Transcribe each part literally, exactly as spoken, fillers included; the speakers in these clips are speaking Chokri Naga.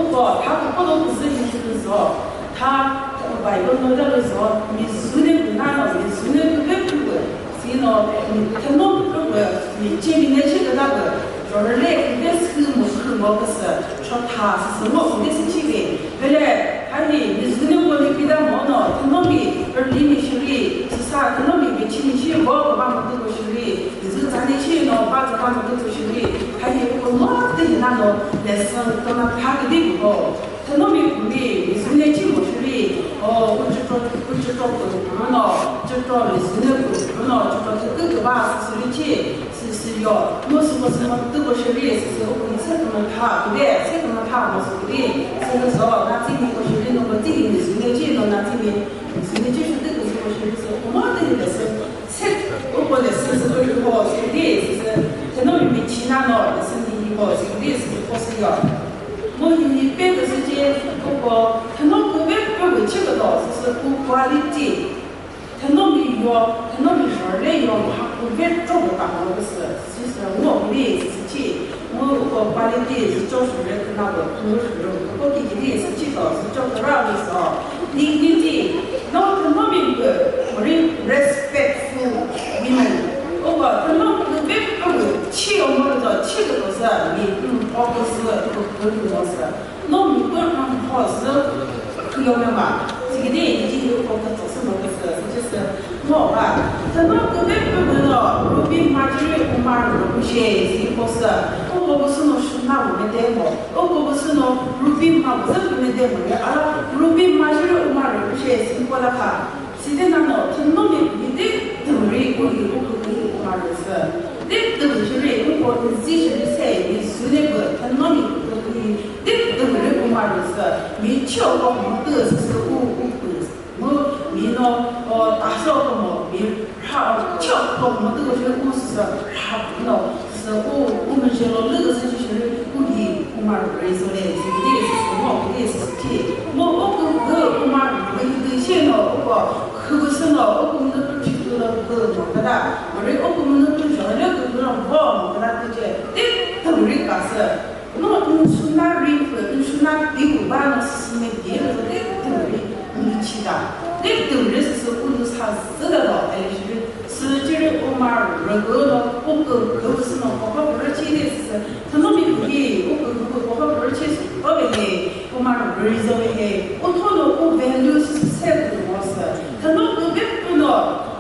Uko tha küpolo küzü hi küzü zo. Tha Bible no da küzü zo. Mi züne küna no, mi züne küpe küpü. Si no, mi theno küpü, mi che mi ne che küda kü. Jorle küpe sü mo sü mo küsü. Cho tha sü sü mo küpe sü chi ve. Vele, hani, mi züne ko ni pida mo no. Theno mi early missionary. Sü sa theno mi mi chi mi chi vo ko ba mo tu ko shiri. Zü tsani chi no ba tsaka mo tu shiri, hayi ko mo te na no lesson to na pha ke di ko. Theno mi mi zü ne chi mo shiri, o u chi to, u chi to ko no, chi to mi zü ne ko no, chi to te ke ba sü ri chi, sü sü yo. Mo sü mo sü mo tu ko shiri, sü sü ko ni se ko na pha ke, se ko na pha mo sü ri, sü sü so na ti mi ko shiri no ko ti mi zü ne chi no na ti mi, zü ne chi shu te ko sü ko shiri sü ko mo te lesson. Set, uko le sü sü ko ho sü di sü sü, theno mi mi chi na no le sü ni ho sü di sü ko sü yo. Mo hi ni pe ko sü je, uko theno ko ve ko ve chi ko do sü sü ko quality. Theno mi yo, theno mi yo le yo ha ko ve tro ko ta mo ko sü, sü sü ngo ko di sü chi. Mo uko quality sü cho sü le ko na ko ko sü ko ki ki di sü chi do sü cho ko ra ni so. Dignity, no theno mi ko, mo ri respectful women. Uko theno ko ve ko chi o mo do chi ko sü mi ko ko sü ko ko mo sü. No mi ko na ho sü ko yo me ma. Sigi di ji ko ko to sü mo ko sü, sü chi sü. Ngo ba, theno küpe pü no, Ruby Marjory Umar Rinpoche si ko sü, uko bu sü no shuna bu me de mo, uko bu sü no Ruby ma bu sü me de mo ya, ala Ruby Marjory Umar Rinpoche si ko la kha. Si de na no, theno mi mi de tümri ko yi ko ko yi Umar sü. De tümri uko ni si shi se, ni sü ne bu, theno mi ko ko yi, de tümri Umar sü. Mi cho ko mo tu sü sü u u ku. Mu mi no, o, ta so ko mo, mi rha, o, cho ko mo tu ko shi u sü sü, rha no, sü u, u me je lo lü ko sü shi shi u hi, u ma re so le, si di, si so mo, di, si ti. Mo u ku ku, u ma re di shi no, u ko, ku ku sü no, u ku mu tu chi tu lo ku mo ka da. Mo ri u ku mu tu jo le ku ku lo vo mo ka da tu je. Di, tu ri ka sü. No, n suna ri pü, n suna pi pü ba no sü me die lo de türi mi chi da. De türi sü sü u lu sa zü da lo, e, shi sü chi ri u ma rü gü no, u kü kü sü no, ko ko rü chi de sü, thüno mi pü hi, u kü kü ko ko rü chi sü, to ve he, u ma rü zo ve he, u tho no, u value sü sü se kü mo sü. Thüno kü ve pü no,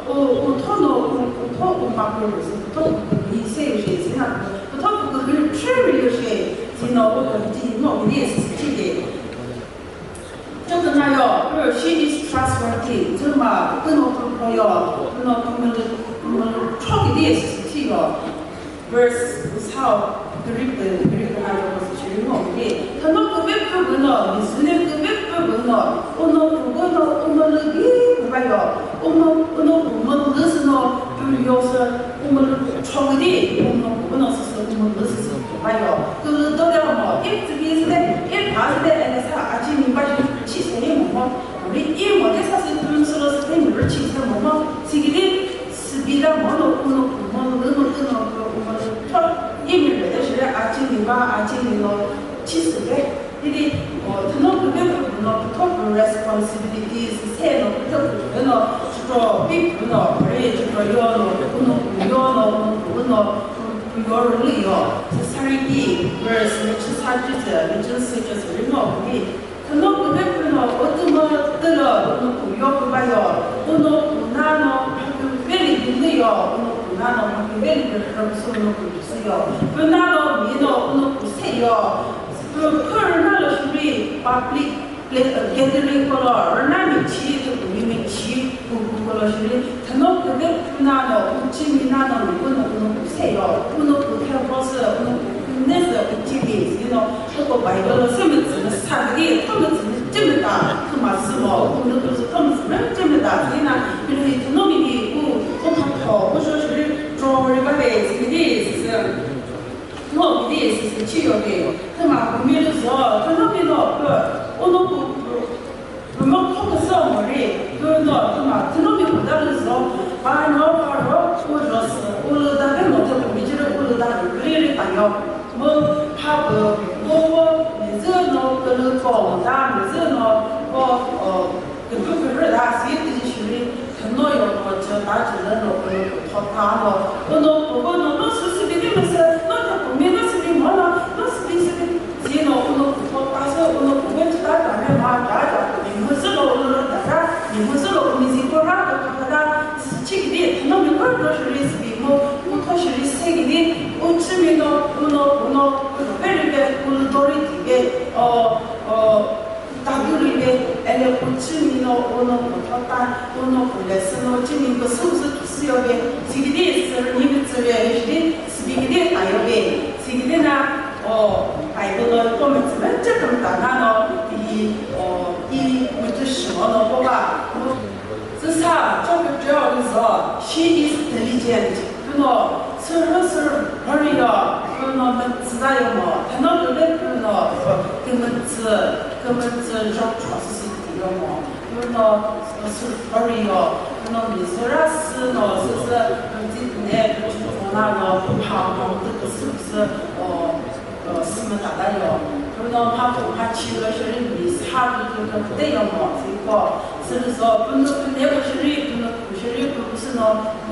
u, u tho no, u, u tho u ma kü sü, u tho kü kü hi se ve shi sü na, Kutho kükre chüri yo she, zino kutho ti no ni sisi chide. Chokana yo, she is trustworthy. Zuma, kuno kuno yo, kuno kuno kuno choki di sisi chi yo. Verse sao, Greek, Greek na yo ko chiri no ni. Kano kube kuno, ni zune kube kuno, uno kuno, uno lugi kubayo, uno, uno kuno lugi no, yo se, Umülü chongdi, umülü kuno süsü, umülü süsü bayo. Külü dole mo, if to be sile, if has de ene sa achi mi ba chi se ni mo. Ri i mo de sa se külü sülo se ni ri chi se mo. Sigili sibida mo no kuno kuno lü mo kuno umülü cho. I mi de shire achi mi ba achi mi no chi se de. Hidi, o, thüno küpe küpü no, kütho kü responsibilities, se no, kütho kü no, chutro, pi kü no, re, chutro yo no, uno kü yo no, uno kü no, kü yo rü yo. Sü sari ki, verse, ne chü sa chü tsü, ne chü sü chü tsü, re no, hidi. Thüno küpe küpü no, o tü mo tü lo, uno kü yo kü ba yo, uno kü na no, kü veli kü lü yo, uno kü na no, kü veli kü rhö sü uno kü sü yo. Kü na no, mi no, uno kü se yo. Kü, kü rüna lo shiri public pla-, uh, gathering ko lo, rüna mi chi, tü kü mi mi chi, kü kü ko lo shiri, thüno küpe kü na no, u chi mi na no, mi kü no, kü no kü se yo, kü no kü the vo sü, kü no kü ne sü, u chi mi si no, tü ko Bible lo se mi tsü mi sa di, tü mi tsü mi chi mi ta, tü ma sü mo, kü no kü sü tü mi tsü mi chi mi ta, si na, mi ri thüno mi ki, u, u tha tho, u sho shiri, tro ri ba le, si di, si sü. Ngo kidi sisi chi yo de, thüma kümüzü zo, thüma pino pü, uno pü, pü, pü mo kho küsü mo ri, pü no, thüma, thüma mi pü da lü zo, pa no, pa ro, u ro sü, u lü da ve mo, thüma mi chi ri u lü da lü, ri ri pa yo. Mo, ha pü, mo, mo, mi zü no, pü Ano, uno puko no, no süsübi ni mese, no ta kumi no sübi mo no, no sübi sübi. Si no, uno puko ta se, uno puko chita ta me ma, ta ta, mi mu se lo, uno ta ta, mi mu se lo, umi si ko ra, ta ta ta, si chi ki di, no mi ko no shuri sübi mo, mo ko shuri se ki di, u chi mi no, uno, uno, uno very bad, uno dori ti be, o, o, Tadulile, ele u chimi no, uno kuthota, uno kulesü no, chimi kusü kusü tusü yobe, sigidi sürü nimi tsüre, jidi, sigidi tayobe, sigidi na, o, Bible no, komi tsüme, chakam tana no, i, o, i, mutu shimo no, koba, Süsa, chokütrio lizo, she is diligent. Kuno, sürü sürü hurry yo, kuno mütsüda yo mo, teno küve kuno, kümütsü, kümütsü jok chosüsü yo mo. Kuno, sürü hurry yo, kuno mizura sü no, süsü, mütsi ne, kuchuna no, kupa no, tüküsü, o, Sümütata yo, kuno mha pü mha chi lo sheri mi sa tu tu tu te yo mo si ko. Sülüzo, pünu püne ko sheri, pünu pü sheri, pü sü no,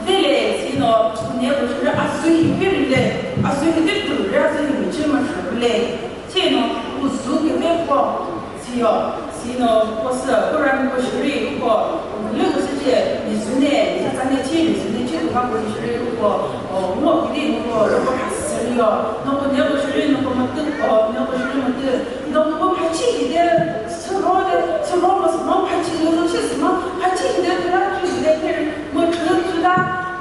vele si no, püne ko sheri, a sü hi peri le, a sü hi te pü re, a sü hi mi chi ma sheri le. Che no, u zu ke me ko. Siyo, sino, ko sü, ko rami ko shiri, ko, ko lü ko sü che, mi zune, mi zane chi, mi zune chi, ko ka ko shiri, ko, o, ngo kidi, ngo ko, ngo ko ha sü yo, ngo ko ne ko shiri, ngo ko ma tü, o, ne ko shiri ma tü, ngo ko ma pha chi ki de, sü ro de, sü ro ma sü ma pha chi, ngo ko chi sü ma pha chi ki de, ko ra chi ki de, ke, mo chü chü da,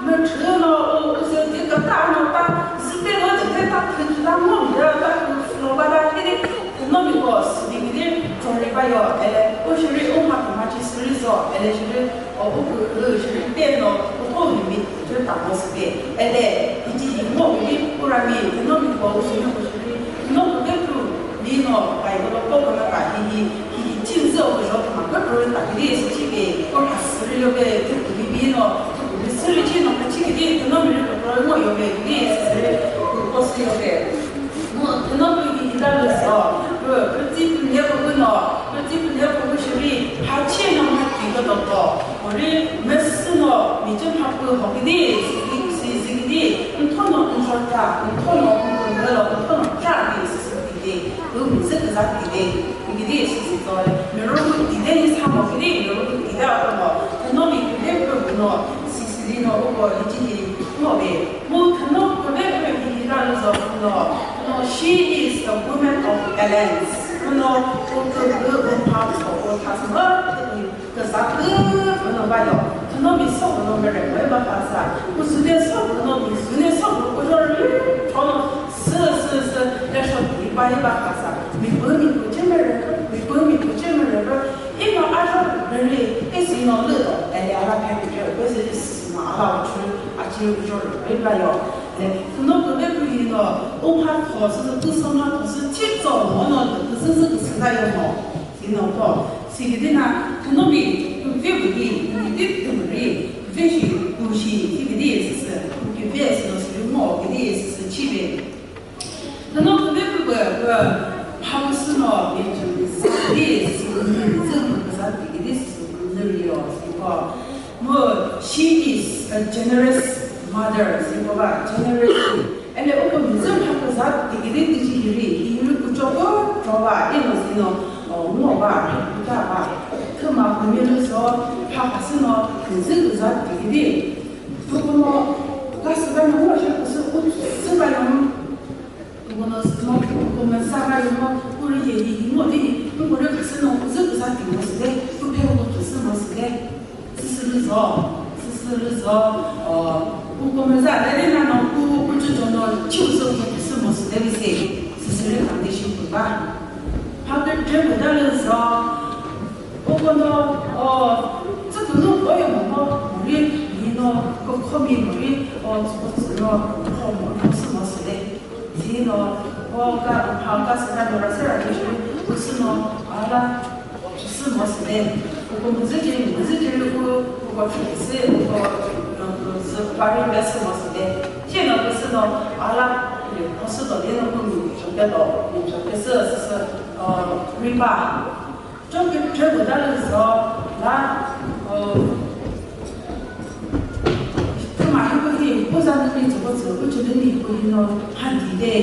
mo chü no, o, o sü de ka ta no ta, sü de no de de ta chü chü da, ngo de ta, ko sü ro ba da, ke de, Thünomiko sübi küdi chori bayo, ele u shiri u mha kümha chi süri zo, ele shiri, o, u kü, u shiri pe no, u ko limit chü ta mo sübi. Ele, iti hi mo küdi u rami, thünomiko u shiri u shiri, no küdi pru, li no, pai ko ko ko na ka hi hi, hi hi chin zü o kü jo kümha kükro ta küdi sü chi ke, ko ha süri yo ke, thü küdi bi no, thü küdi süri chi no, ka chi küdi, thünomi ri ko ko mo yo ke, küdi sü süri, ko süri yo ke. Mu thüno pü hi hita lü so, pü, pü tsi pü ne pü pü no, pü tsi pü ne pü pü shiri, ha che no ma ki ko to ko. Ori mesü no, mi che ma pü ho ki ni, si, si, si ki ni, ntho no ntho ta, ntho no ntho no, ntho no ta ki, si, si ki ni, pü mi se ka za ki ni, ki ni, si, si to, mi ro pü ki ni, sa mo ki ni, mi ro pü ki ni, a ko no, thüno mi ki ni pü pü no, si, si ni no, ko, hi chi ni, mo be. Mu thüno küve küve hi hita lü zo no, no, she is the woman of balance. No, u kü kü u pha so u tha sü mü küza kü no ba yo. Thüno mi so no mü re mü ba pha sa. U zü de so no mi zü ne so u jo ri cho no sü sü sü le sho ti ba yi ba pha sa. Mi pü mi pü che mü re, mi pü mi pü che mü re. I no a jo re ri, i si no lü do, e le a la phe mi che, u zü i si ma a la u chü, a chi u jo re ba yo. Le, no küve pü hi no, u mha tho sü sü, pü so mha tho sü, chi tso mo no, pü sü sü pü sü ta yo mo. Si no ko, si küdi na, thüno mi, pü vi pü hi, pü hi ti pü ri, vi shi, pü shi, si küdi sü sü, pü ki ve sü no sü mo, küdi sü sü chi ve. Thüno küve pü pü, pü, pha pü sü no, ye chü, si küdi sü, sü, sü, sü, sü, küdi sü, sü, yo, si ko. Mu, she is a generous mother, si ko ba, generous. Ele u ko mi zü mha küza tikiri tichi hiri, hiri u cho ko cho ba, i no si no, o, ngo ba, u ta ba. Thüma kumi lü so, pha pha sü no, mi zü küza tikiri. Tu ko no, ka sü ba no, ngo sha ku sü u sü ba no. Ngono sü mo, ko mesa ba yo mo, ko ri ye yi mo di, ko ri ka sü no, zü zü ti mo sü de, ko phe ko tu sü mo sü de. Sü sü lü zo, sü sü lü zo, o, ko ko mesa de de na no, ko ko chu cho no, chi sü ko tu sü mo sü de bi se. Sü sü lü condition ko ba. Ha ke tre mo da lü zo. Ko ko no, o, zü ko no ko yo mo mo, mo ri, yi no, ko ko mi mo ri, o, ko zü no, ko mo, ko sü mo sü de. Zino, o ka, pha ka sü ka nora sü ra ki shi, u sü no, a la, shi sü mo sü de. U ko mu zü ji, mu zü ji lu ku, u ko shi sü, u ko, no, no, sü pa ri me sü mo sü de. Shi no, u sü no, a la, ni, ko sü do de no, ku mi, shi de do, ni, shi de sü, sü, sü, o, ri pa. Cho ke che bu da lü zo la, o, thüma hi bu hi, Uza nümi tsüko tsü, uchi nümi kuhino hadi de.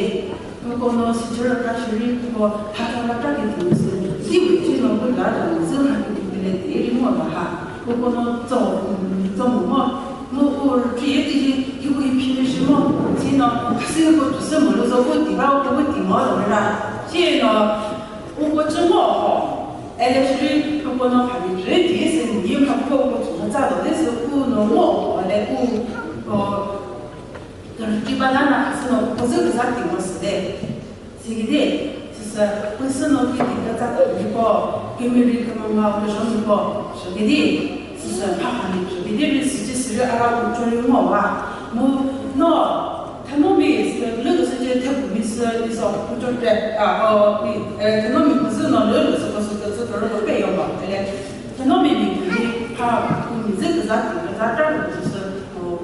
Kono sijira kashiri ko hatala kake tümüsü. Siwi chino bu dada zü hadi bile de rimo daha. Kono tso, tso mo. Mo u chiye tiji, hiku hi phimi shimo. Sino, kasi ko tüsü mo lo zo, ko tiba, ko ko timo lo ra. Chino, uko chimo ho. Ele shiri, kono hadi re di se ni ma ko ko tso za do de se ku no mo. Ele ku, ko, Kürüti banana sino püzü küza timo süde. Sigidi, süsü püsü no ki dikta tsa kürüko, kümiri kümanga kürüzhoniko, shogidi, süsü phahani, shogidi ri süji süri ara ucho ri ngo wa. Mu, no, thanomi sü lü küsü je thepumi sü iso ucho te, a, o, i, e, thanomi püsü no lü lü sü ko sü küsü kürüko pe yo ma, ele, thanomi mi kümiri pha, kümiri zü küza ti, küza tra kürüko sü,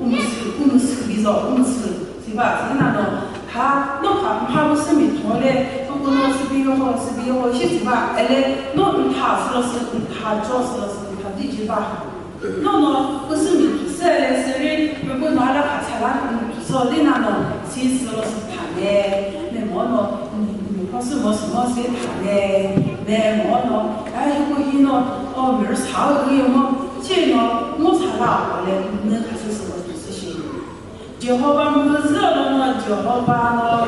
Umüsü, umüsü bizo, umüsü. Siba, sina no, tha, no kha, mha bu simi thole, no kuno sibi yo ho, sibi yo ho, shi siba, ele, no ntha silo si, ntha cho silo si, ntha di jiba. No no, bu simi se ele siri, bu bu no ala kha sala, so lina no, si silo si tha le, me mo no, mi pho si mo si mo si tha le, me mo no, ai, bu hi no, o, mi sa u yo mo, chi no, mo sala, le, ne kha si silo si shi. Jehovah müzü lono Jehovah no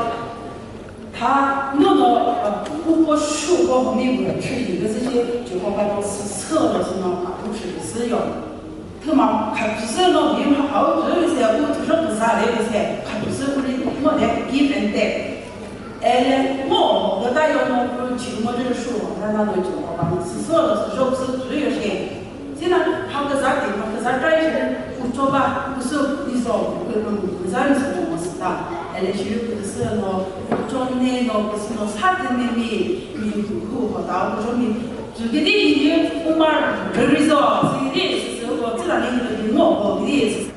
tha no no upo shuko humi bu chühi küzüshi Jehovah no sü sü lo sü no apu chühi sü yo. Thüma khapüsü no mi ma hau chühi se apu chühi küza le se khapüsü uri mo de give and take. Ele mo gata yo no pu chi mo de shu na na no Jehovah no sü sü lo sü jo sü chühi yo shi. Sina haküza ti, haküza trai shi, uchoba, usu, iso, uza mi su mo sita. Ele shi usu no, ucho ne no, usu no, sa te ne mi, mi hu ho ta, ucho mi. Jukidi ini, umar, ririzo, sidi, su, ko, tsira ni, mo, ko, gidi,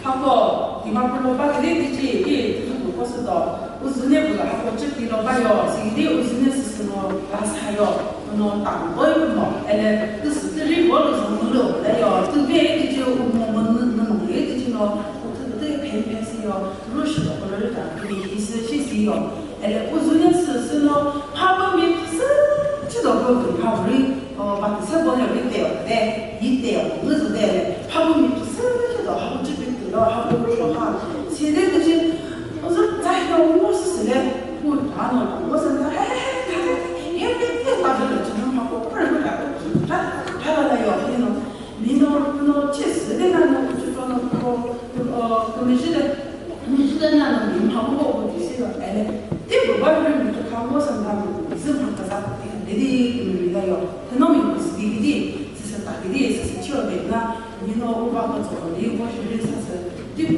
Hako, Dimapur lo ba kiri tichi, i, tutu ko sü do. Uzune bu hako chüpi lo ba yo, sidi uzune süsü no ba sa yo. No tang boy no, ele, tu sü tiri bo lo zo mu lo, le yo. Tu be tichi u mo mo nu, nu mo ye tichi no, u tu tu pe pe si yo. Ru shi lo ko lo ta, ni hi sü shi si yo. Ele uzune süsü no, pha bo mi sü, chi do ko tu pha ri, o, ba sü bo ne ri te yo, de, yi te yo, ngu zu de, pha bo mi sü, chi do, ha, chi bi tu lo, ha, bo ro ha. Si de ke chi, o zu zai do mo sü le, ku ta no, mo sü na, he, he, he, he, he, he, he, ta de le, chi no, ma ko, pre, mo ta, ta, ta, la, la, yo, ni no. Mi no, no, che sü de na no, ku chu no, ko, ko, ko mi shi de, mi shi de na no, mi ma ko ko ti si lo, ele. Ti bu ba mi mi ka mo sa na mi, zi ma ka sa, ti de di, mi mi da yo. Te no mi ku si di di, si sa ta di di, si sa chi o de na, mi no u ba ko zo di, ko shi de sa sa, ti bu.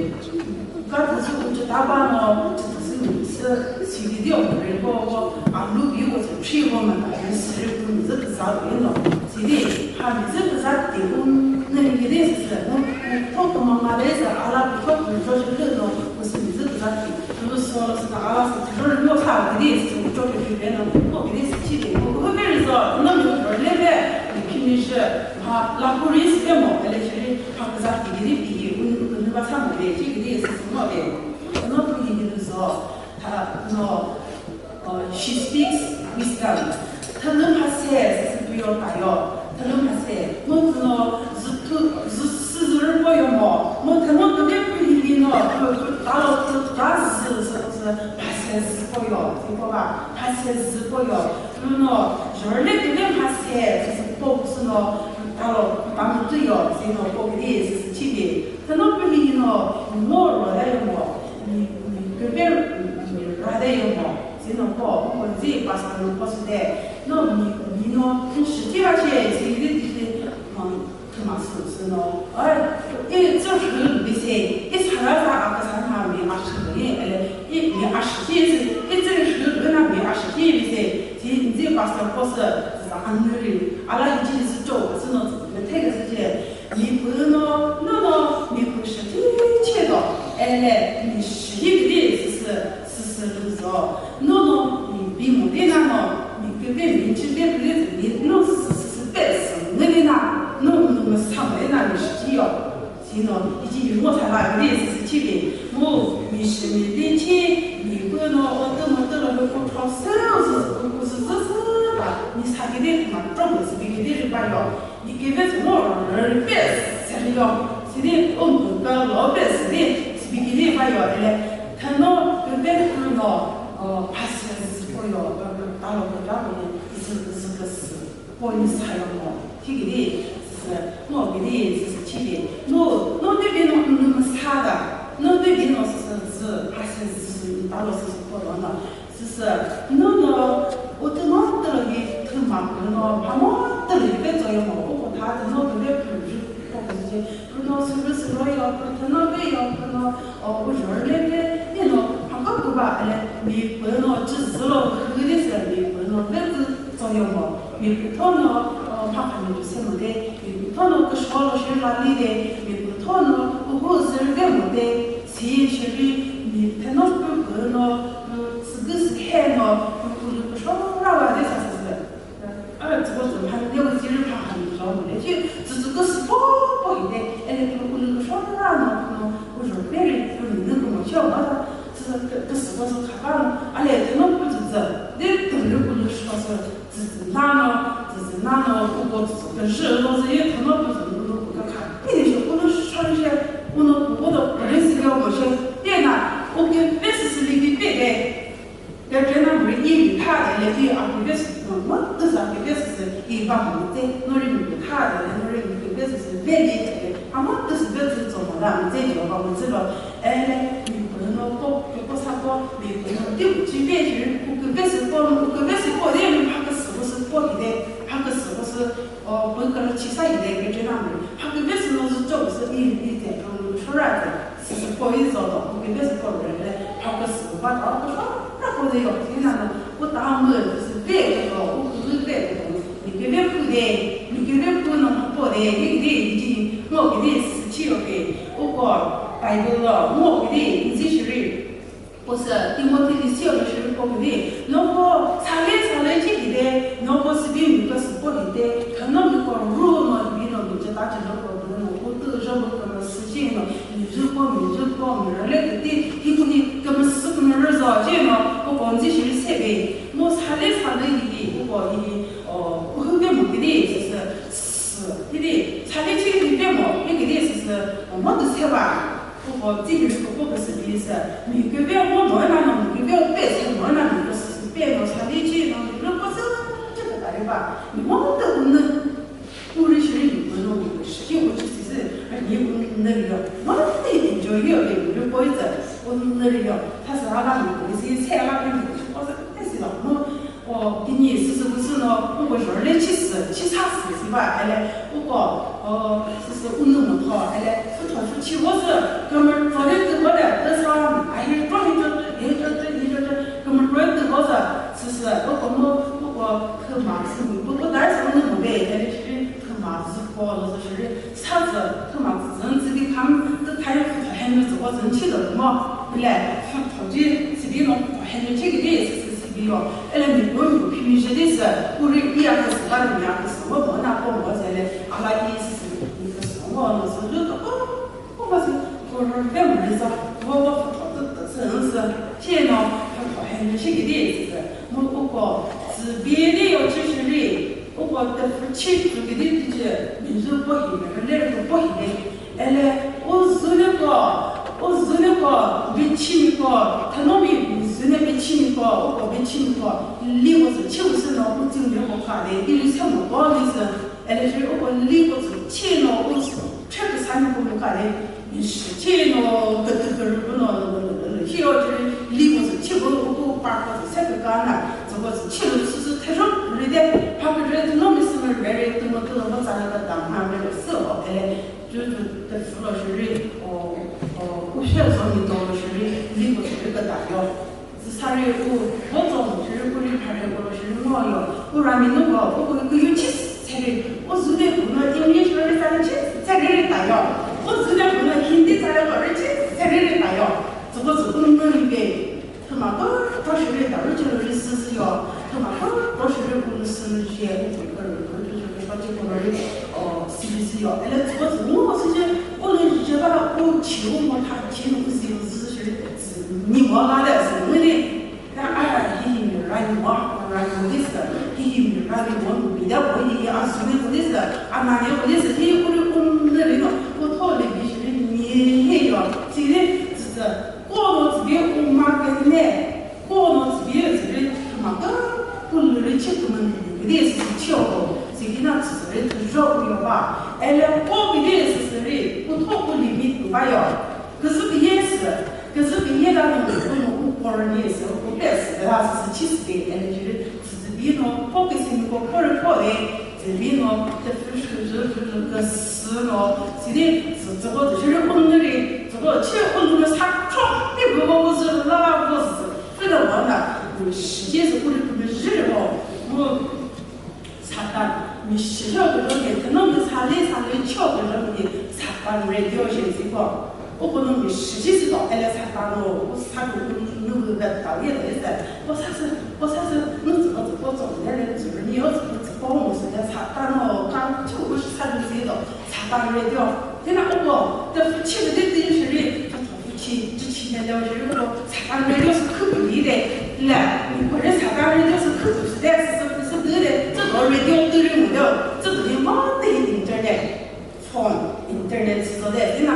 Ka tu si ku chu ta ba no, chu tu si mi si, si di di o, re ko, ko, a lu bi ko, chi ko ma ta, si re ku mi zi ka sa de no. Sidi, ha, mi zü küza ti u, nü mi gidi sü sü, no, no, to kümüma de sü, ala, to kümüma de sü, no, mi zü küza ti, no, so, so, ala, so, so, no, sa, gidi sü, to kümüma de, no, no, gidi sü, chi de, no, ko, very so, no, no, le, le, kimi shi, ha, la, ku, ri, sü, mo, ele, shi, ha, küza ti, gidi, bi, u, u, no, ba, sa, mo, de, chi, gidi sü, sü, mo, de, no, ku, gidi, so, ha, no, Uh, she speaks wisdom. Thülü mhase sü püyo tayo. Thülü mhase. Mo tüno züthu, zü-, süzürü poyo mo. Mo thümo tüde pühili no, pü, pü, talo pü, ta zü, zü, zü, mhase zü poyo. Zü po ba, mhase zü poyo. Pü no, jörle tüde mhase sü po sü no, talo, ta mütüyo, zü no, po gidi, zü, zü, chibi. Thüno pühili no, mo ro le yo mo. Mi, mi, küpe, mi, ra de yo mo. Zino ko, ko zi pastor no ko sü de, no mi, mi no, shi ti ra che, zi ri ti shi, ma, ma su, su no. Ai, i zü rhü bi se, i sara sa a ka sa na mi a shi ni, ele, i mi a shi ti zi, i zü rhü bi na mi a shi ti bi se, zi, zi pastor ko sü, za an ri, ala i ji zi cho, su no, me te ke zi che, Mi pü no, no no, mi pü shi ti che do, ele, mi shi hi gidi, süsü, süsü lü zo. No no, mi bi mu di na no, mi kü pe mi chi pe pü di, mi no süsü, süsü pe sü ngü di na, no no mü sa mü di na mi shi ti yo. Si no, i ji mi mo sa la gidi, süsü Chili, mu, mi shi mi di chi, mi pü no, o tü mo tü lo, mi ku tho sü, o sü sü, ku ku sü sü sü, ba, mi sa ki di, ma, tro mo sü bi ki di, ri ba yo. Mi ki ve sü mo, ri pe, sü ri yo. Sü di, o mu ka lo pe, sü di, sü bi ki di, ba yo, ele. Thano, pe pe ku no, o, pa sü sü po yo, ba, ba, ta lo, ba, ta lo, sü, sü, sü, sü. Poni sayo mo, thikiri, sisi, no kiri, sisi chiri, no, no de bino, no, no, sada, no de bino, sisi, zi, asi, sisi, talo, sisi, kodo, no, sisi, no, no, o te mo telo hi, thüma, no, pamo telo hi, pe zoyo mo, o ko tha, no, de be, pü, pü, ko, ko, sisi, pü, no, sisi, sisi, ro, yo, pü, no, be, yo, pü, no, o, o, zhor, le, le, ni, no, pha, ko, ko, ba, le, mi, pü, no, chi, zi, lo, hü, de, se, mi, pü, no, be, zi, Tsoyo mo, mi pütho no, o, mha kha mi ju se mo de, mi pütho no küsho lo shi la li de, mi pütho no, u hu zü ve mo de, si shi ri, mi theno pü pü no, u, sü gü sü he no, u, u lü küsho ra wa de sa sü sü. A, tsü ko tsü mha de, u zü ri mha kha mi zo mo de, shi, tsü tsü gü sü po po hi de, e le u, u lü küsho ra no, no, u zho pe ri, u lü nü kü mo shi wa sa, tsü tsü gü sü po sü kha ba no, a le theno pü tsü tsü, de, tü lü u lü sho sü, Tsütsü nano, tsütsü nano, uko tsütsü pezhü lo zü ye thüno pezhü lo lo ka kha. Pide shi uno shon she, uno uko do pore si yo mo she. Tena, uke pesi si li ki pede. Ke tena mri i mi tha de le bi a ki pesi no, mo tsa ki pesi si i ba mo te, no ri mi tha de le, no ri mi pesi si ve li de. A mo tsa si ve tsu tso mo da, mo te jo ba mo tsi lo. Ele, mi pü no ko, mi ko sa ko, mi pü no ti u chi ve chi, ku ku ve si ko, ku ku ve si ko, de mi pha ku si ko si ko hi de, pha ku si ko si, o, pü ka chi sa hi de, ke che na mi, pha ku ve si no si cho si i, i de, ka mu shora de, si si ko i zo do, ku ku ve si ko re de, pha ku si ko ba ta ko shora ko de yo, ti na no, ku ta mu si ve de do, ku ku ve de do. Mi keve pü de, mi keve pü no mha po de, ye kide, ye ji, ngo kide, sü chi yo ke, uko, Bible lo, ngo kide, nzi shiri. Ko sü, Timothy li si yo lo shiri ko kide, no ko, sale, sale chi kide, no ko sibi mi ko sü po hide, kano mi ko ru no, bi no, mi je ta chi no ko, no ko, tu jo ko, ko no sü chi no, mi ju ko, mi ju ko, mi rele kide, hi ku ni, ko mi sü ko mi re zo, chi no, ko ko nzi shiri se be, mo sale, sale hide, uko hide, O, u hüke mo kidi, sesi, sesi, kidi, sale chi kidi pe mo, pe kidi, sesi, o, mo tu se ba. Ko ko, ti kidi ko ko, sesi, kidi, se, mi kidi, mo, mo, na, no, mi kidi, pe, se, mo, na, mi ko, sesi, pe, no, sale chi, no, mi ko, se, che, ta, ta, ri ba. Mi mo, te, u, ne, u, ri, shi, ri, mi ko, no, mi ko, shi, ki, u, chi, sesi, mi, u, ne, ri, yo. Mo, te, enjoy, yo, mi, u, ko, i, se, u, ne, ri, yo. Ta, se, a, la, mi ko, se, se, a, la, mi ko, shi, ko, se, te, si, la, mo, O, kini süsü küsü no, uko zhorüle chi sü, chi sa sü, si ba, ele, uko, o, süsü unu mu tho, ele, fü tho fü chi vo sü, kümür tho de tü vo de, tü sa, a, hi tro, hi tro, hi tro, hi tro, kümür tro tü vo sü, süsü, uko mu, uko, kü ma, sü mu, bu, bu, da, sü unu mu be, ele, shi, kü ma, sü ko, lo, sü, shi, Sa tsü, thüma tsü, tsü, tsü, di kham, tsü, thayo, tsü, henü, tsü, ko, tsü, chi, do, mo, bile, tsü, tho, ji, tsü, di, no, tho, henü, chi, ki, di, tsü, tsü, tsü, di, yo. Ele, mi, bo, mi, phi, mi, je, di, tsü, u, ri, i, a, kü, tsü, la, mi, a, kü, tsü, wo, mo, na, ko, mo, tsü, le, a, la, i, tsü, tsü, mi, kü, tsü, wo, no, tsü, lu, to, ko, ko, ko, tsü, ko, ro, ve, mo, ri, tsü, wo, wo, tho, tho, tsü, tsü, tsü, tsü, chi, no, tho, tho, henü, chi, ki, di, tsü, tsü, mo, u, ko, tsü, bi, di, yo, chi, shi, ri, Uko tüpfü chi tsü kidi tüche, mi zü po hi, mi rüle rü po hi de. Ele, u zü ne ko, u zü ne ko, bi chi mi ko, thanomi mi zü ne bi chi mi ko, uko bi chi mi ko, li ko sü chi u sü no u tsü mi ko kha de, i li sü mo ko li sü. Ele, shi uko li ko sü chi no u sü, che ko sa mi ko mo kha de. Shi chi no, kü tü kü rü no, no, no, no, no, hi yo chi li ko sü chi ko, u ko pa ko sü se kü ka na, sü ko sü chi lo sü sü the ro ri de, pa kü re no mi sü me re re, tü mo tü lo mo tsa na ka ta ma me lo sü o, ele, ju ju te fu lo shi ri, o, o, u she zo mi do lo shi ri, li ko sü ri ka ta yo. Sari u, bo zo, shiri u ri phare ko lo shiri ngo yo. U ra mi nu ko, u ko ku yu chi seri. U zu de ku no English ri sa chi seri ri ta yo. U zu de ku no Hindi sa yo ri chi seri ri ta yo. Zu ko zu ku no ri be. Thüma ko, ko shiri ta ri chi ri si si yo. Thüma ko, ko shiri u si si ye. U ko ko ri ko chi ko ri, o, si si yo. Ele zu ko zu ngo si je, u ni Ba u chi u mo tha chi nu u zi u zi shi ni mo la de si ni ni. Ta a hi hi mi ra ni mo, ra ni mo this, hi hi mi ra ni mo mi da mo hi a su ni mo this, a na ni mo this, hi u ri u ne ri no, u tho le bi shi ni ni he yo. Si ni zi zi ko no zi bi u ma ke ne. Ko no tsübi tsüri thüma kükre lüri che kümüni küdi sesi cheo ko, tsügina tsüsüri thüzho kuyo ba. Ele ko küdi sesüri utho ku limit ku ba yo. Küzü küye sü, küzü küye la no ku no ku korni sü, ku pe sü la sesi chi sü de ele jüri tsüsübi no ko küsimi ko kore ko de, tsübi no te fü shü jü jü jü küsü no, tsüdi tsü tsüko jüri unüri, tsüko che unüri sa chok ni bu ko bu zü la ba bu zü. Fü de wanda, mi shi ce sü kuri kümüzhi ri ho, mu Satan, mi shi cho kü zho ke, tüno mi sa le sa le cho kü zho ke, Satan radio shi zi ko. U ko no mi shi ce sü to, ele Satan o, u sa kü kü nu kü ve ta ye de se. O sa sü, o sa sü, nu zi ko zi ko zo le le zi ni yo zi ko zi ko mu sü de Satan o, ka cho u sa kü zi to, Satan radio. Tena u ko, te fu chi de de shi ri, Chi, chi, chi, ne, ne, shi ko, Satan radio sü khüpü yi de, la, ko re Satan radio sü khüpü sü de, sü, sü, sü de, zü ko radio tü ri mu de, zü ko ni ma de internet, phone, internet sü de, ina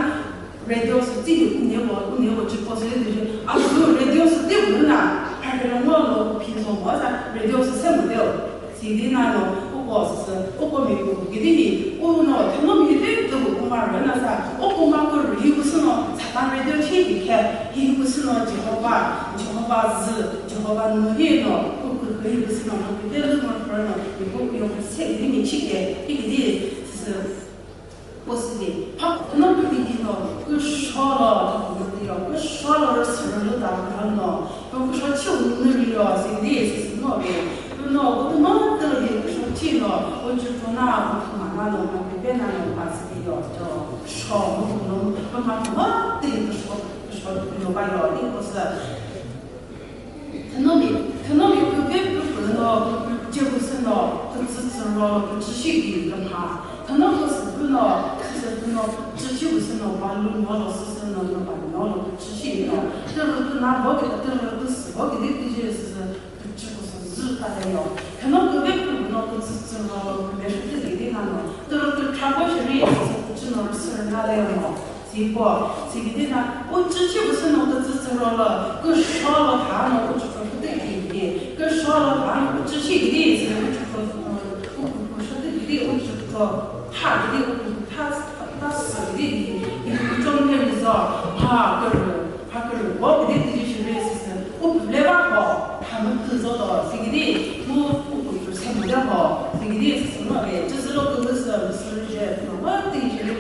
radio sü ti yu ne wo, ne wo chi ko sü de, a sü radio sü de mu na, ha ke mo lo, pi so mo sa, radio sü se mu de. Sidi nano, uko sü, uko mi ku gidi hi, uno, thüno mi de tu kuma rana sa, uko ma ku ri ku sü no, Satan radio chi bi khe, hi ku sü no Jehovah, Jehovah zü, Jehovah nu hi no, ku ku hi ku sü no, ma ku de lu ma ku no, mi ku yo se gidi mi chi ke, hi gidi sü. Posüde, pha, no pütüki no, küsho lo, no, küsho lo, sürü lo da, no, no, küsho chi unü ri lo, sidi, sisi no be, no, bu ma tü de, küsho chi no, o chu chu na, o chu ma na, no, ma pe pe na, no, ma sidi lo, cho, sho, no, no, no, ma, ma, tü de, küsho, küsho, no, ba lo, ni posü. Thünomi, thünomi küve püpü no, küpü ce püsü no, kütsü tsü ro, kütsü shi ki kümha. Thüno püsü pü no, kütsü pü no, kütsü shi püsü no, ba lu no lo, süsü no, no ba no lo, kütsü shi no. Tü rü tü na bo ki, tü rü tü sü bo ki, di di je süsü, kütsü püsü zü ta de yo. Thüno küve püpü no, kütsü tsü ro, küve shi tü ki di na no. Tü rü tü tra bo shi ri, süsü kütsü no, süsü na de yo no. Siko, sikidina, u chüchi püsü no kütsü tsü ro lü, küsho lü tha no u chükro shütü kidi, küsho lü tha no u chüchi kidi, sino u chükro, u küsho tü kidi, u chükro tha kidi, u küsho tha, tha sü kidi, i küchom ne rizo, ha kürü, ha kürü, wo kidi kidi shiri sisi, u püble ba ho, tha mü tü zo do, sikidi, mu u küsho se mü de ho, sikidi sisi no be, chüsü lo küsü, sürü je, no wa ti shiri,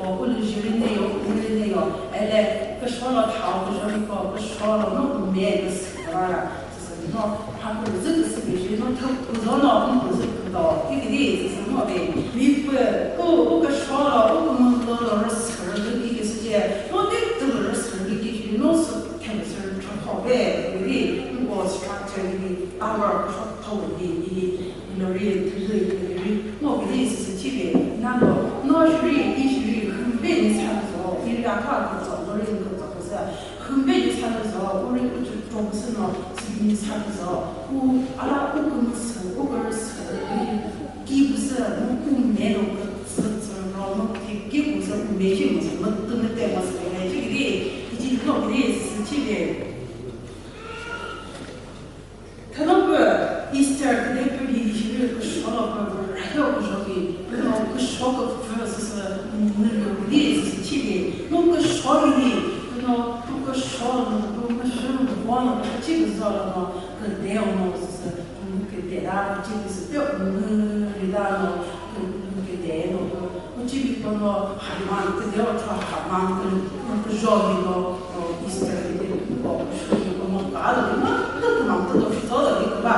O, u lü jüri ne yo, u lü ne yo. Ele, küsho lü tha, küsho lü ko, küsho lü no u me, küsho lü. Sisi no, ha kürü zü küsü bi jüri no, tü küzo no, u küzü küdo. Ti ti ti, sisi no de. Mi pü, u, u küsho lü, u kümülo lü, rüsü lü ki küsü je. No de tü lü rüsü lü ki jüri no sü, temi sü lü chokho be. Ti ti, u ko structure ti ti, tower, küsho tower ti ti. Lori thüzü lori ngo kidi sisi chibi nano no shiri i shiri hümbe ni sa zo iri akha kütso lori ni kütso küsa hümbe ni sa zo uri uchu chomsü no sibi ni sa zo u ala u kümüsü u kürüsü ki püsü mu u me no kütsü tsü ro no ki ki püsü u me shi mu sü mu tü mu te mu sü ne chi kidi i chi no kidi sisi chibi. Thünomi Easter küde pü hi shiri küsho lü pü rüheo küsho ki, pü no küsho küpfü süsü nürü küdi süsü chibi, no küsho hi, pü no pü küsho lü pü müsü lü pü no pü chibi zho lü no küde o no süsü, pü küde da pü chibi süsü pü nürü da no, Küde no, uchibi kono haman, küde otho haman, kü, kü, küjo hi no, o, Easter hi de, o, shuri kono ka do, ma, tü, tü, ma, tü, do, fito do, hi, ba,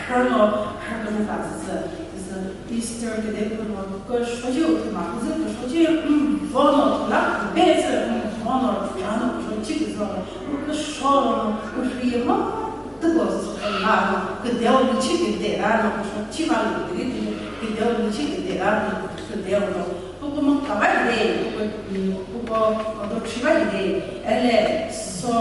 her no, her no, ta, sisi, sisi, Easter küde kono, küsho ji, tü, ma, küsho ji, mm, vono, la, be, sisi, mm, vono, ya no, küsho ji, küsho, küsho, küsho, ma, Tüko sü la no, küdeo lü chi küde la no, chi ma lü küde, küdeo lü chi küde la no, küdeo no. Uko maka ba hide, uko, uko, uko do chiba hide, ele so,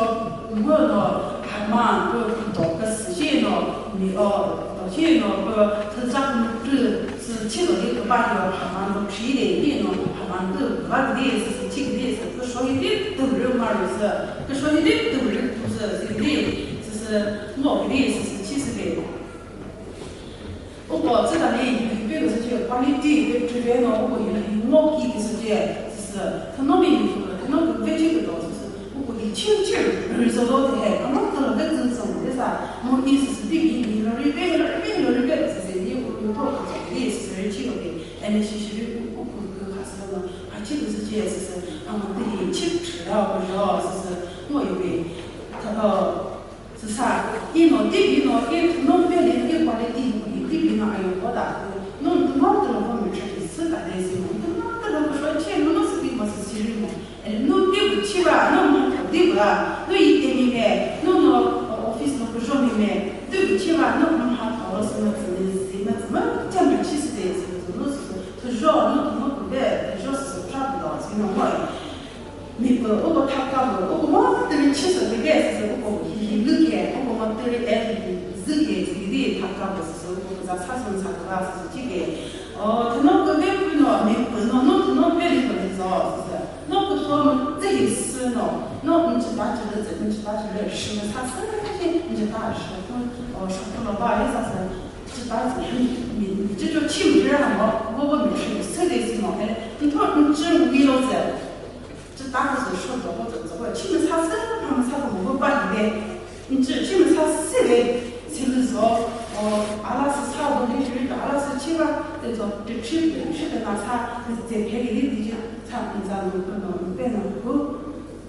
uko no, hama, uko do kasi no, mi o, do chi no, uko tsa ku tu, si chi do de ba yo, hama do chi de, ni no, hama do ba de, si chi de, si ko so hide, do ru ma ru si, ko so hide, do ru tu si, si de, si si, mo de, si si chi si de. Uko tsü tali, hipe ko sü quality, pe tribe no, uko hi ngo ki ki sü, sü, thanomi mi fu, thanomi ve chi ko sü, uko hi chiu chiu, result he, kama kala ve zun zun de sa, mo ni sü, sü, di bi, ni lo ri ve, lo ri ve, lo ri ve, sü, sü, ni u, u to ka sü, ni sü, sü, ri chi ko de, ene shi shi ri, u, uko ko ka sü no, ha chi ko sü, sü, sü, ama ti hi chi, chi da ko jo, sü, sü, mo yu be, ta, Süsa, i no, ti bi no, i no ve le, i quality no, i ti bi no ayo ko da, no, no, no, no, no, mi chhe sü ta de si no, no, no, no, no, so che, no, no, sü bi ma sü siri mo. E, no, ti bu chi ba, no, no, ti ba, no, i te mi me, no, no, office no, kujo mi me, ti bu chi ba, no, no, ha, to, so, no, zi, zi, ma, zi, ma, cha, ma, chi, si, de, si, no, so, so, to, jo, no, no, ku, de, to, jo, so, so, tra, bu, do, si, no, mo. Mi pü uko thaka pü, uko mo türi chi sü kükre sü sü uko hi hi lü ke, uko mo türi el hi zü ke, zü hi di thaka pü sü sü uko za sa sü sa kükre sü sü chi ke. O, thüno kükre pü no, mi pü no, no thüno pe li pü li zo sü sü. No kükre mo zü hi sü no, no nchi ta chi lü zü, nchi ta chi lü shi sa sü shi, nchi ta shi pü, o, shi pü lo ba li sa sü, nchi ta zü, mi, mi, mi chi cho chi mi ra mo, wo wo mi chi sü de si mo, ele, nto nchi mi lo zü. Chü ta kü sü sho do ko zü ko chi mü sa sü, pha mü sa ko mo ba hi de. Nchi chi mü sa sü de, si lü zo, o, ala sü sa do de shi de, ala sü chi ba, de zo, de chi de, chi de na sa, de ze phe de de chi sa, nza no ko no, pe no ko.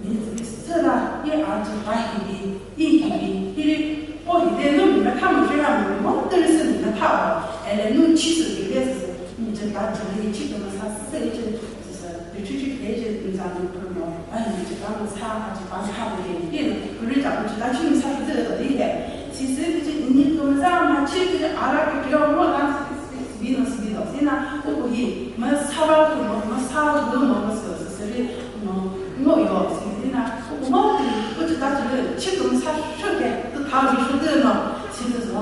Mi zi sü la, ye a chi ba hi de, i hi de, hi de, o hi de no mi na kha mo shi ra mo, mo de sü mi na kha ba, ele no chi sü de de sü, mi chi ta chi de chi de na sa sü de chi. Süsü, picture chi khe chi nza ni pü mo, a hi chi ka mo sa, a chi pa sa mo de, de, ri ta mo chi ta chi mo sa de de de. Si se ki chi ni ko mo sa ma chi ki a ra ki ri mo la si bi no si bi do. Si na, u ku hi, ma sa ba ku mo, ma sa ba ku mo, ma so, so, so, ri, no, no yo, si di na, u ku mo de, u chi ta chi de, chi ko mo sa shu de, tu ta mi shu de no, si de zo,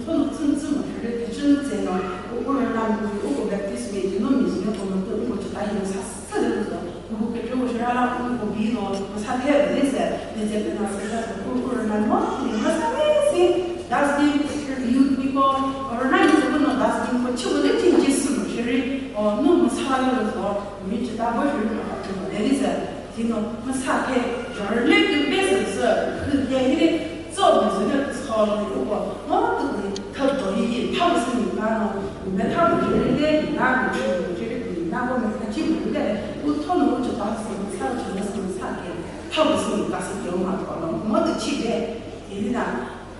to no zun zun mo, ri ki zun ze no, u ku na, u ku Baptist mi, no mi, no ko mo, u ku chi ta hi mo sa Sülüzo, uko kükre ushira la uko bi no, ko sa the de se, de se pe na sülüzo, uko rüna no, ni ma sa de si, dustbin, youth mi ko, rüna ni se ko no dustbin ko, chi ko de chi chi su no, shiri, o, no mo sa yo zo, mi chi ta bo shiri no, chi ko de ni se, ti no, ma sa the, jor le ke be se se, ke he de, Zo mü zü ne tso lü uko, ma tü ni tha do yi yi, tha bu sü ni na no, me tha bu zhü ri de, ni na bu zhü bu zhü ri, ni na bu me tha chi bu de, u tho no u zhü ba sü ni sa, u zhü ne sü ni sa ke, tha bu sü ni ka sü ke u ma tho no, ma tü chi de, yi ni na,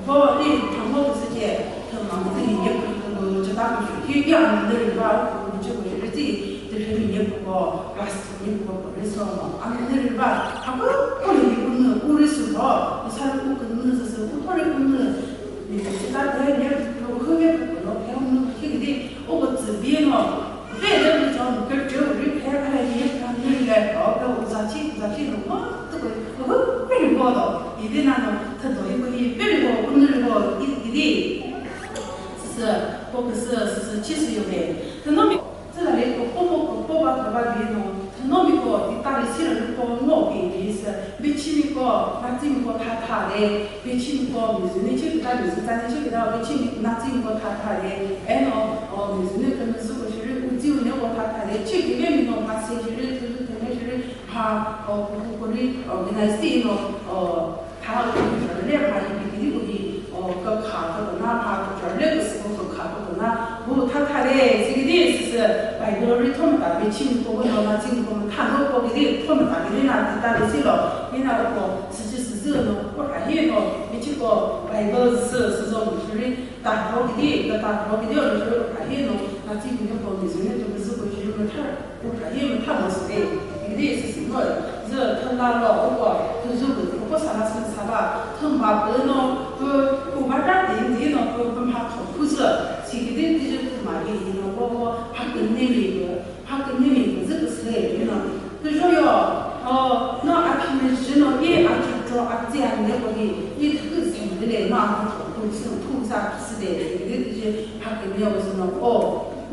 bo ri tha mo tü sü ke, tha ma tü ni ye bu zhü bu zhü ta bu zhü, ki ya ni de ri ba, u zhü bu zhü ri zi, tü zhü ni ye bu ko, ras. Ni ko ko ri so mo, a ni ri ba, a ko ko ni ku nü, ku ri su bo, ni sa ri ku ku nü, sa sa ku ko ri ku nü. Ni si ta de ni lo ku ge ku lo ke mu ki di, o ko zi bi no. Be de ni so ke je ri ke ka le ni ka ni le, o ke u za chi, za chi no mo, tu ko ku ku ri bo do. Ni de na no, ta do ni ku ni, be ri bo, ku nü ri bo, i, i di. Sa sa, ko ke sa, sa sa, chi su yo be. Ta no mi Tsü la le kükro mo kükro ba kükro ba bi no, thünomiko, ti ta le si rü ko ngo bi bi sü, bichimiko, natsimi ko tha tha de, bichimiko, mi zü ni chi küta, mi zü tsa ni chi küta, bichimi, natsimi ko tha tha de, eno, o, mi zü ni kümüzü ko shiri, uzi u ne ko tha tha de, chi küve mi no, pha se shiri, tüzü tüne shiri, pha, o, ku, ku, ku ri, organize ti no, o, Tha u kükre le pha hi kükre u hi, o, kükha küküna pha kükre le küsü kükha küküna bu tha tha de, sikidi süsü Bible ri thon ta bichimiko bu no na chimiko mu tha no ko kidi thon ta kidi na ti ta de silo, ni na ko süsü süsü no ko ha hi no, bichiko Bible sü süzo mu shiri ta ko kidi, ka ta ko kidi o shiri ha hi no, na chimiko mu zü ne to zü ko shiri mu tha. Uphra hi mütha mo sü de, hikidi sisi ngo, zü thüla lo, uko, thüzü bu, uko sala sü saba, thüma pü no, pü, uba ta de, de no, pü, pü mha tho phu zü, sikidi tüzü thüma hi, hi no, wo, wo, ha künemi pü, ha künemi pü, Zeno, küzho yo, o, no a phimezhü no, i a chotro a tsi a ne ko hi, i thükü sendele, no a ko tu sü, tu sa sü de, de, de, ha ke ne o sü no, o,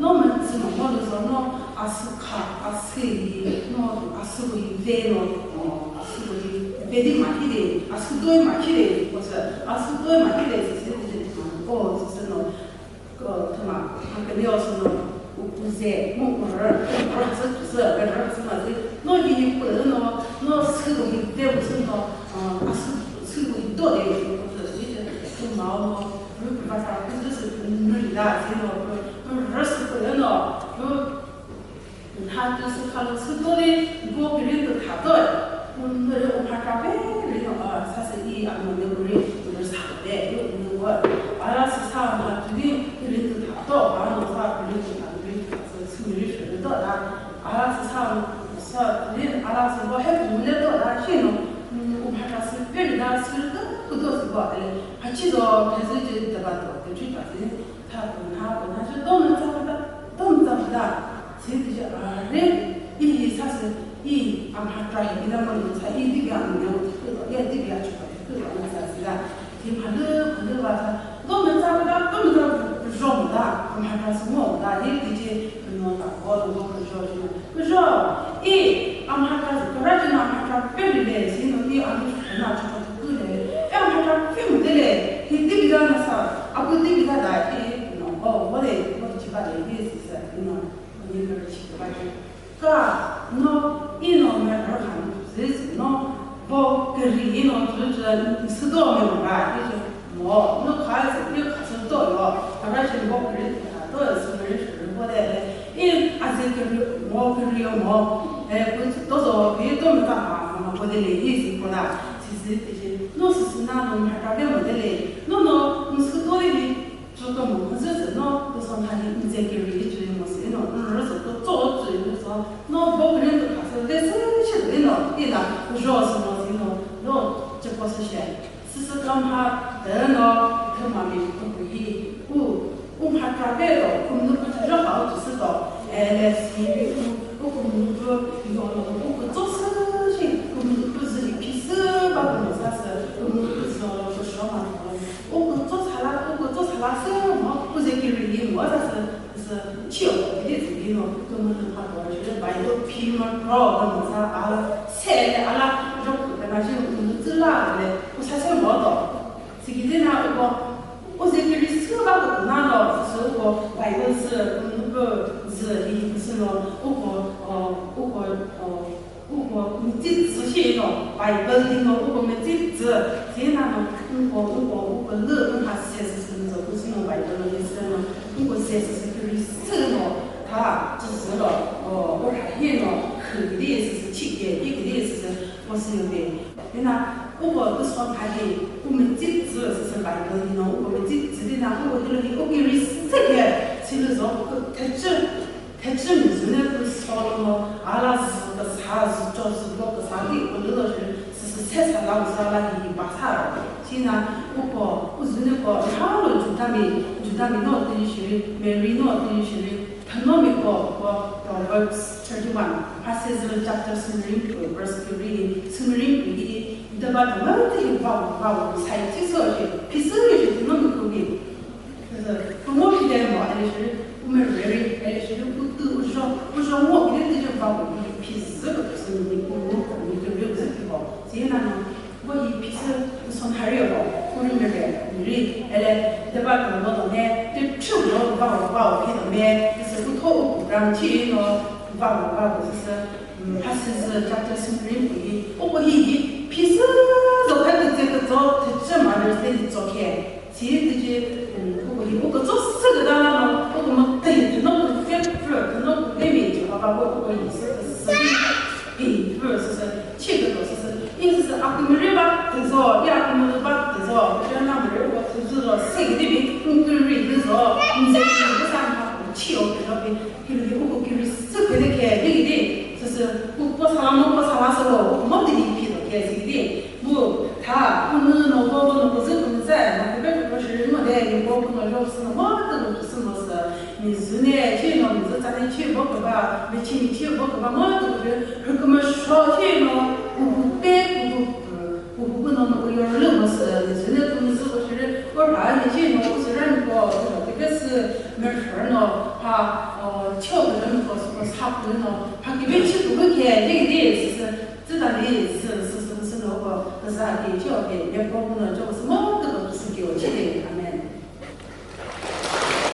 no metsü no, mo lo so no, a sü kha, a sü hi, no, a sü hi ve no, o, a sü hi ve di ma hi de, a sü doi ma hi de, o sü, a sü doi ma hi de, sü, sü, de, de, o, sü, sü no, Ko thüma, a künio sü no, u, u ze, mu u rü, u rü sü sü, rü rü sü ma zi, no hi hi pü no, no sü hi de u sü no, a, a sü, sü hi do de, u sü zi zi, sü ma no, rü pü ba sa, u zi sü nü ri da, zi no, rü, rü sü pü no, rü, Nha tü sü kha lü sü toli, go kiri tü tha toi. Nü ri u mha tra pe ri no, a, sa sü i a mo ne u ri, u ri sa de, yu u nü go. A la sü sa mha tü ni kiri tü tha to, a no sa kiri tü tha, kiri tü tha sü, sü mi ri shü ri to da. A la sü sa, sa tü ni, a la sü go he ku mu le to da, shi no, u mha tra sü pe ri da, sü ri tü, ku to sü go, e, ha chi zo, pe sü ji de ba to, pe chi ta sü, tha ku nha, ku nha, shi to no sa ku da, to no sa ku da. Sitüzhe a re, i hi sa sü, i a mha tra hi, i na mo ni sa, i di ga ni ne, i di ga chu ka, i na sa sü da. Ti mha lü, mha lü va sa, do me sa da, do me sa zho mo da, a mha tra sü mo da, i di je, no ta ko, do ko zho ji. Zho, i a mha tra sü, ko ra ji na a mha tra pe ri le, si no i a ni na chu ka ku le. E a mha tra pe mo de le, i di ga na sa, a ku di ga da, i no, o, mo le, mo ji ba le, i si sa, i no. Ka, no, i no me rü kha no, zü zü no, vo kürü i no, zü zü, sü do me mo ra, i zü, mo, no kha zü, i kha sü do yo, ka ra zü vo kürü, ka do zü me rü zü vo de, i a zü kürü, mo kürü yo mo, e, ku zü do zo, i do me ta ma, ma vo de le, i zü vo da, zü zü, i zü, no sü sü na, no me ta de mo de le, no, no, sü do de le, Chotto mo zü zü no, küso nha hi nze kiri i chüli mo sü no, n rü sü kütso chüli mo sü no, bo kiri tü kha sü de sü shi de no, i la, zho sü mo sü no, no, che po sü she. Sü sü ka mha de no, thüma mi ku ku hi, u, u mha tra ve ro, ku nu ku zho ha u sü to, e le si u, u ku nu ku yo no, u ku tso sü shi, ku nu ku zü hi phi sü ba ku mo sa sü, ku nu ku zho lo ku sho ma to. U kütso sala, u kütso sala sü mo, u ze kiri yi mo sa sü, sü, chi yo, i de zi yi no, kümüzü pha to, shi Bible phi ma pro, kümüzü sa, a la, se le, a la, jo ku, ka na shi, u nü zü la, le, u sa se mo to. Sigi de na, u ko, u ze kiri sü ba ku na no, sü, u ko, Bible sü, u nü ko, zü, yi, sü no, u ko, o, u ko, o, Uko mütsi tsü shi no, Bible di no, uko mütsi tsü, tsü na no, uko, uko, uko lü, uko se sü sü no, uko sü no, Bible di sü no, uko se sü sü kiri sü no, ta, tsü sü no, o, o ta hi no, kü di sü sü, chi ke, i kü di sü sü, o sü no de. Ina, uko tu so ta hi, uko mütsi tsü sü sü Bible di no, uko mütsi tsü di na, uko di lo hi, uko kiri sü ke, sü lo zo, uko te tsü, Thechü mizü ne pü solo no, ala zü küsa, zü cho, zü bo küsa di, kulü lo shi, sü sü se sa la, usa la hi ba sa ro. Shi na, uko, uzü ne ko, ha lo Judami, Judami no tü shiri, Mary no tü shiri, thanomi ko, ko, Proverbs thirty-one, ha se zü chapter sümürim pü, verse three, sümürim pü hi, deba dema tü hi ba, ba, sai chi so shi, phi sü shi, thanomi ko hi. Kümüzü, kümüzü phi de mo, ele shiri, kümüzü reri, ele shiri, utü, uzho, uzho ngo, ile tüzho va mo, ile phi zü ko, sü ni, kümüzü, kümüzü reri, uzü phi mo. Zi na no, bo yi phi sü, son hari mo, kuri me de, ri, ele, deba kümüzü mo ne, tü chu mo, va mo, va mo, phi mo me, sü utho, u program chi no, va mo, va mo, sü, Hasizü chapter sümürim pü hi, uko hi hi, phi sü zo kha tü tse kü zo, tü tse Mother's Day hi zo khe. Tsi tü ji, um, uko hi, uko zo sü kü da no, uko ma tü hi tü no kü fe pü, tü no kü ve mi ji, papa ko uko hi sü kü sü hi, hi pü sü sü, chi kü zo sü sü, i sü sü, a kü mü ri ba tü zo, i a kü mü ba tü zo, kü na mü ri uko tü zü zo, sü kü di bi, kü kü ri kü zo, nze kü sa ma kü chi o kü zo bi, Hilühi uko kiri sü phe de khe, hihidi, süsü, uko sala mo, uko sala solo, mo di hi phi do khe, sihidi, mu, tha, unü no, go, go, no, go, zü, unü zü, ma, kebe, kebe, shiri, mo de, ni, go, go, no, jo, sü, no, mo, de, no, sü, no, sü, mi, zü, ne, chi, no, mi, zü, tsa, ne, Chi bo kaba, mi chi mi chi bo kaba ma to de, hüküma sho chi no, kubu pe, kubu, kubu no no yo le mo se, ni se ne tu ni se ko shi re, ko ra ni chi no, ko se ra ni ko, ko de ke se, me shi no, ha, o, cho ko no ko, ko sa ko no, ha ki be chi ko ke, de de se, se, zü da ni se, se, se, se no ko, ko sa ki cho ke, ye ko no cho se mo, ko se ki o chi de, amen.